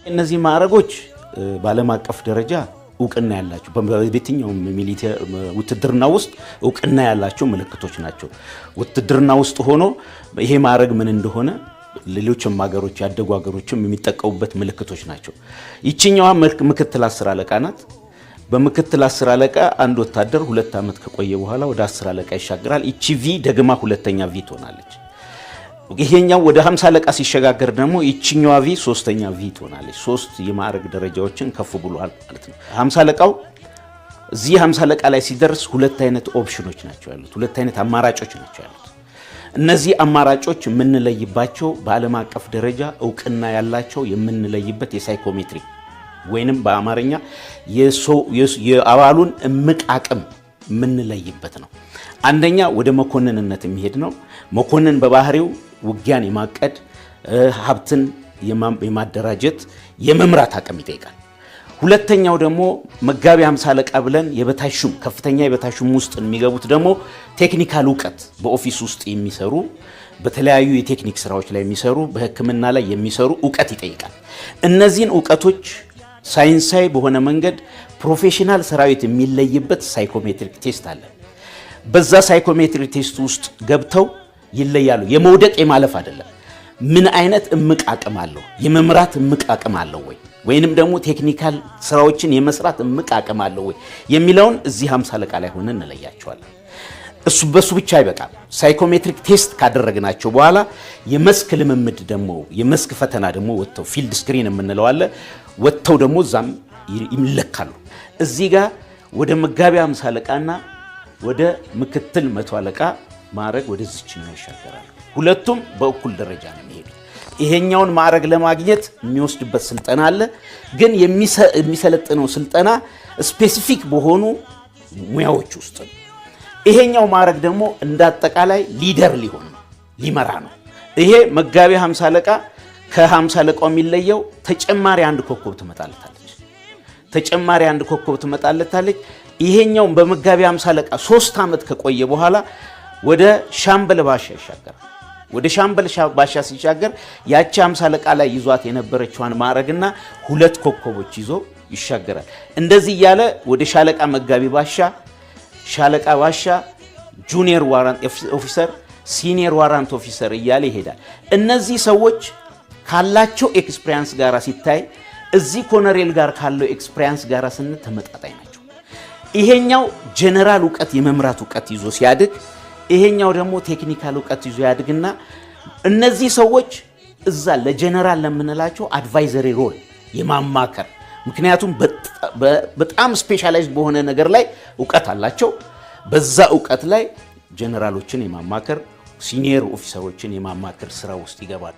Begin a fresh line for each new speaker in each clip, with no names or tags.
እነዚህ ማዕረጎች በዓለም አቀፍ ደረጃ እውቅና ያላቸው፣ በየትኛውም ውትድርና ውስጥ እውቅና ያላቸው ምልክቶች ናቸው። ውትድርና ውስጥ ሆኖ ይሄ ማዕረግ ምን እንደሆነ ሌሎችም ሀገሮች፣ ያደጉ ሀገሮችም የሚጠቀሙበት ምልክቶች ናቸው። ይችኛዋ ምክትል 10 አለቃ ናት። በምክትል 10 አለቃ አንድ ወታደር 2 ዓመት ከቆየ በኋላ ወደ 10 አለቃ ይሻገራል። ይቺ V ደግማ ሁለተኛ V ትሆናለች። ይሄኛው ወደ 50 አለቃ ሲሸጋገር ደግሞ ይችኛዋ V ሶስተኛ V ትሆናለች። ሶስት የማዕረግ ደረጃዎችን ከፍ ብሏል ማለት ነው። 50 አለቃው እዚህ 50 አለቃ ላይ ሲደርስ ሁለት አይነት ኦፕሽኖች ናቸው ያሉት፣ ሁለት አይነት አማራጮች ናቸው ያሉት። እነዚህ አማራጮች የምንለይባቸው በዓለም አቀፍ ደረጃ እውቅና ያላቸው የምንለይበት የ psychometric ወይንም በአማርኛ የአባሉን እምቅ አቅም የምንለይበት ነው። አንደኛ ወደ መኮንንነት የሚሄድ ነው። መኮንን በባህሪው ውጊያን የማቀድ፣ ሀብትን የማደራጀት፣ የመምራት አቅም ይጠይቃል። ሁለተኛው ደግሞ መጋቢ 50 አለቃ ብለን የበታች ሹም፣ ከፍተኛ የበታች ሹም ውስጥ የሚገቡት ደግሞ technical እውቀት፣ በ office ውስጥ የሚሰሩ፣ በተለያዩ የቴክኒክ ስራዎች ላይ የሚሰሩ፣ በሕክምና ላይ የሚሰሩ እውቀት ይጠይቃል። እነዚህን እውቀቶች ሳይንሳዊ በሆነ መንገድ professional ሰራዊት የሚለይበት psychometric test አለ። በዛ psychometric test ውስጥ ገብተው ይለያሉ። የመውደቅ የማለፍ አይደለም። ምን አይነት እምቅ አቅም አለው? የመምራት እምቅ አቅም አለው ወይ? ወይንም ደግሞ technical ስራዎችን የመስራት እምቅ አቅም አለው ወይ የሚለውን እዚህ 50 አለቃ ላይ ሆነን እንለያቸዋለን። እሱ በሱ ብቻ አይበቃም። Psychometric test ካደረግናቸው በኋላ የመስክ ልምምድ ደግሞ፣ የመስክ ፈተና ደግሞ ወጥተው፣ field screen የምንለው አለ፣ ወጥተው ደግሞ እዛም ይለካሉ። እዚህ ጋር ወደ መጋቢ 50 አለቃና ወደ ምክትል 100 አለቃ ማዕረግ ወደዚችኛው ይሻገራሉ። ሁለቱም በእኩል ደረጃ ነው የሚሄዱት። ይሄኛውን ማዕረግ ለማግኘት የሚወስድበት ስልጠና አለ። ግን የሚሰለጥነው ስልጠና specific በሆኑ ሙያዎች ውስጥ ነው። ይሄኛው ማዕረግ ደግሞ እንደ አጠቃላይ leader ሊሆን ነው፣ ሊመራ ነው። ይሄ መጋቢ 50 አለቃ ከ50 አለቃው የሚለየው ተጨማሪ አንድ ኮከብ ትመጣለታለች። ተጨማሪ አንድ ኮከብ ትመጣለታለች። ይሄኛው በመጋቢ 50 አለቃ 3 ዓመት ከቆየ በኋላ ወደ ሻምበል ባሻ ይሻገራል። ወደ ሻምበል ባሻ ሲሻገር ያቺ 50 አለቃ ላይ ይዟት የነበረችዋን ማዕረግና ሁለት ኮከቦች ይዞ ይሻገራል። እንደዚህ እያለ ወደ ሻለቃ መጋቢ ባሻ፣ ሻለቃ ባሻ፣ junior warrant officer፣ senior warrant officer እያለ ይሄዳል። እነዚህ ሰዎች ካላቸው experience ጋር ሲታይ እዚህ ኮሎኔል ጋር ካለው experience ጋር ስን ተመጣጣኝ ናቸው። ይሄኛው ጀነራል እውቀት፣ የመምራት እውቀት ይዞ ሲያድግ፣ ይሄኛው ደግሞ technical እውቀት ይዞ ያድግና እነዚህ ሰዎች እዛ ለጀነራል ለምንላቸው advisory role የማማከር፣ ምክንያቱም በጣም specialized በሆነ ነገር ላይ እውቀት አላቸው። በዛ እውቀት ላይ ጀነራሎችን የማማከር፣ senior officer ኦችን የማማከር ስራ ውስጥ ይገባል።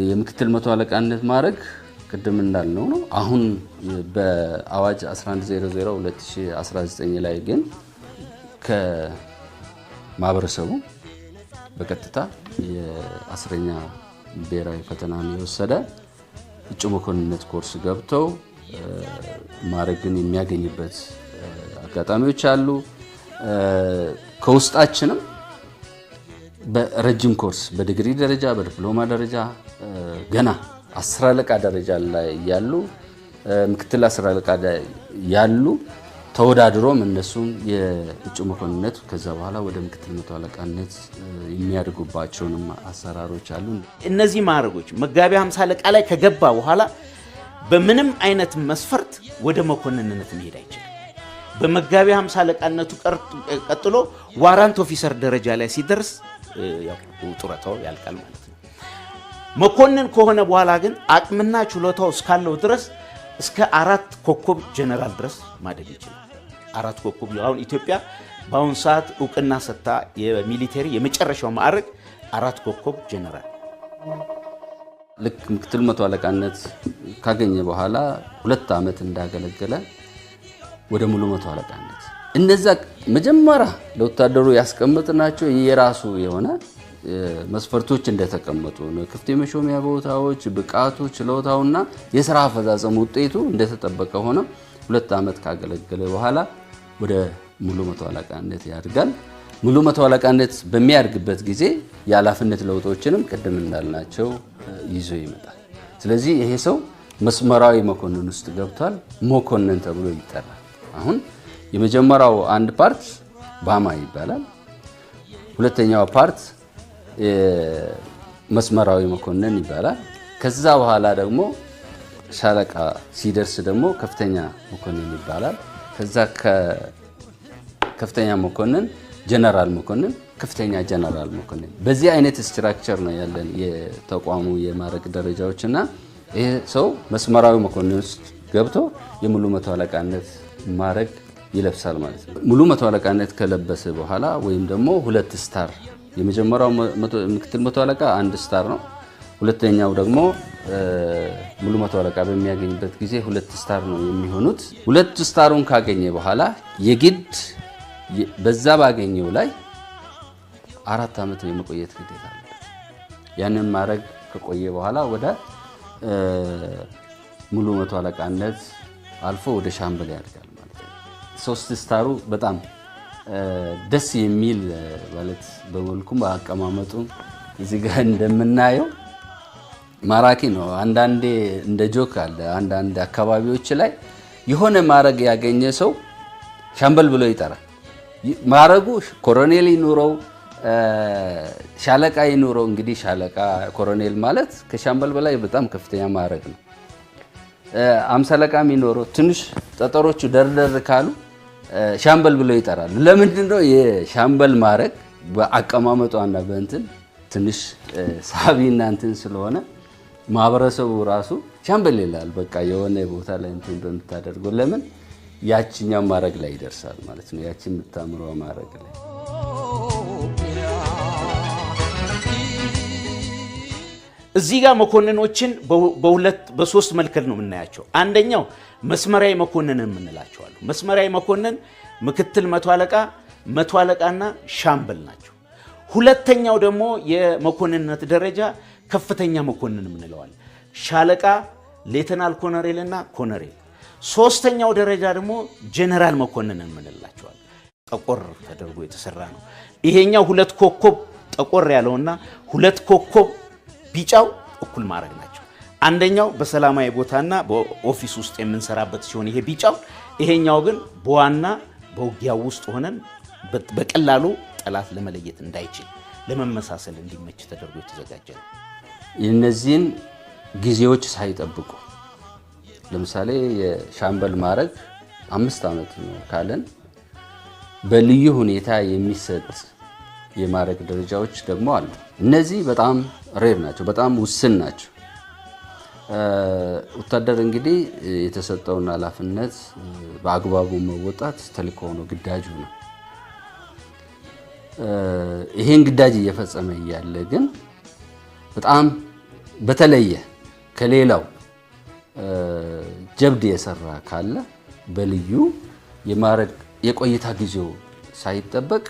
የምክትል መቶ አለቃነት ማዕረግ ቅድም እንዳልነው ነው። አሁን በአዋጅ 1100 2019 ላይ ግን ከማህበረሰቡ በቀጥታ የአስረኛ ብሔራዊ ፈተናን የወሰደ እጩ መኮንነት ኮርስ ገብተው ማዕረግን የሚያገኝበት አጋጣሚዎች አሉ። ከውስጣችንም በረጅም ኮርስ በዲግሪ ደረጃ፣ በዲፕሎማ ደረጃ ገና 10 አለቃ ደረጃ ላይ ያሉ፣ ምክትል 10 አለቃ ያሉ ተወዳድሮም እነሱም የእጩ መኮንነት ከዛ በኋላ ወደ ምክትል መቶ አለቃነት የሚያድጉባቸውንም አሰራሮች አሉ።
እነዚህ ማዕረጎች መጋቢ 50 አለቃ ላይ ከገባ በኋላ በምንም አይነት መስፈርት ወደ መኮንንነት መሄድ አይችልም። በመጋቢ 50 አለቃነቱ ቀጥሎ warrant officer ደረጃ ላይ ሲደርስ ያው ጡረታው ያልቃል ማለት ነው። መኮንን ከሆነ በኋላ ግን አቅምና ችሎታው እስካለው ድረስ እስከ አራት ኮከብ ጀነራል ድረስ ማደግ ይችላል። አራት ኮከብ፣ አሁን ኢትዮጵያ በአሁን ሰዓት እውቅና ሰጥታ የ military የመጨረሻው ማዕረግ አራት ኮከብ ጀነራል።
ልክ ምክትል መቶ አለቃነት ካገኘ በኋላ 2 ዓመት እንዳገለገለ ወደ ሙሉ መቶ አለቃነት፣ እነዛ መጀመሪያ ለወታደሩ ያስቀምጥናቸው የራሱ የሆነ መስፈርቶች እንደተቀመጡ ነው። ክፍት የመሾሚያ ቦታዎች፣ ብቃቱ፣ ችሎታውና የስራ አፈጻጸም ውጤቱ እንደተጠበቀ ሆነ 2 ዓመት ካገለገለ በኋላ ወደ ሙሉ መቶ አለቃነት ያድጋል። ሙሉ መቶ አለቃነት በሚያድግበት ጊዜ የኃላፊነት ለውጦችንም ቅድም እንዳልናቸው ይዞ ይመጣል። ስለዚህ ይሄ ሰው መስመራዊ መኮንን ውስጥ ገብቷል፣ መኮንን ተብሎ ይጠራል። አሁን የመጀመሪያው አንድ part ባማ ይባላል። ሁለተኛው part መስመራዊ መኮንን ይባላል። ከዛ በኋላ ደግሞ ሻለቃ ሲደርስ ደግሞ ከፍተኛ መኮንን ይባላል። ከዛ ከፍተኛ መኮንን ጀነራል መኮንን፣ ከፍተኛ ጀነራል መኮንን። በዚህ አይነት structure ነው ያለን የተቋሙ የማዕረግ ደረጃዎችና ይሄ ሰው መስመራዊ መኮንን ውስጥ ገብቶ የሙሉ መቶ አለቃነት ማዕረግ ይለብሳል ማለት ነው። ሙሉ መቶ አለቃነት ከለበሰ በኋላ ወይም ደግሞ 2 star፣ የመጀመሪያው ምክትል መቶ አለቃ 1 star ነው። ሁለተኛው ደግሞ ሙሉ መቶ አለቃ በሚያገኝበት ጊዜ 2 star ነው የሚሆኑት። 2 star ኡን ካገኘ በኋላ የግድ በዛ ባገኘው ላይ 4 ዓመት የመቆየት ግዴታ አለበት። ያንን ማዕረግ ከቆየ በኋላ ወደ ሙሉ መቶ አለቃነት አልፎ ወደ ሻምበል ያድጋል ማለት ነው። 3 star ኡ በጣም ደስ የሚል ማለት በመልኩም በአቀማመጡ እዚህ ጋር እንደምናየው ማራኪ ነው። አንዳንዴ እንደ joke አለ። አንዳንድ አካባቢዎች ላይ የሆነ ማዕረግ ያገኘ ሰው ሻምበል ብሎ ይጠራል። ማዕረጉ ኮሎኔል ይኑረው ሻለቃ ይኑረው፣ እንግዲህ ሻለቃ ኮሎኔል ማለት ከሻምበል በላይ በጣም ከፍተኛ ማዕረግ ነው። 50 አለቃም ይኖረው ትንሽ ጠጠሮቹ ደርደር ካሉ ሻምበል ብሎ ይጠራሉ። ለምንድነው የሻምበል ማዕረግ በአቀማመጧና በእንትን ትንሽ ሳቢና እንትን ስለሆነ ማህበረሰቡ ራሱ ሻምበል ይላል። በቃ የሆነ ቦታ ላይ እንትን በምታደርገው ለምን ያቺኛው ማዕረግ ላይ ይደርሳል ማለት ነው። ያቺ የምታምረው ማዕረግ ላይ
እዚህ ጋር መኮንኖችን በሁለት በሶስት መልክ ነው የምናያቸው። አንደኛው መስመራዊ መኮንን የምንላቸው አሉ። መስመራዊ መኮንን ምክትል መቶ አለቃ፣ መቶ አለቃና ሻምበል ናቸው። ሁለተኛው ደግሞ የመኮንንነት ደረጃ ከፍተኛ መኮንን የምንለው አለ። ሻለቃ፣ ሌተናል ኮሎኔልና ኮሎኔል። ሶስተኛው ደረጃ ደግሞ ጀነራል መኮንን የምንላቸው አሉ። ጠቆር ተደርጎ የተሰራ ነው። ይሄኛው 2 ኮከብ ጠቆር ያለውና 2 ኮከብ ቢጫው እኩል ማዕረግ ናቸው። አንደኛው በሰላማዊ ቦታና በ office ውስጥ የምንሰራበት ሲሆን ይሄ ቢጫው፣ ይሄኛው ግን በዋና በውጊያው ውስጥ ሆነን በቀላሉ ጠላት ለመለየት እንዳይችል ለመመሳሰል እንዲመች ተደርጎ የተዘጋጀ ነው።
እነዚህን ጊዜዎች ሳይጠብቁ ለምሳሌ የሻምበል ማዕረግ 5 ዓመት ነው ካለን በልዩ ሁኔታ የሚሰጥ የማዕረግ ደረጃዎች ደግሞ አሉ። እነዚህ በጣም ሬር ናቸው፣ በጣም ውስን ናቸው። ወታደር እንግዲህ የተሰጠውን ኃላፊነት በአግባቡ መወጣት ተልእኮው ነው፣ ግዳጁ ነው። ይሄን ግዳጅ እየፈጸመ እያለ ግን በጣም በተለየ ከሌላው ጀብድ የሰራ ካለ በልዩ የማዕረግ የቆይታ ጊዜው ሳይጠበቅ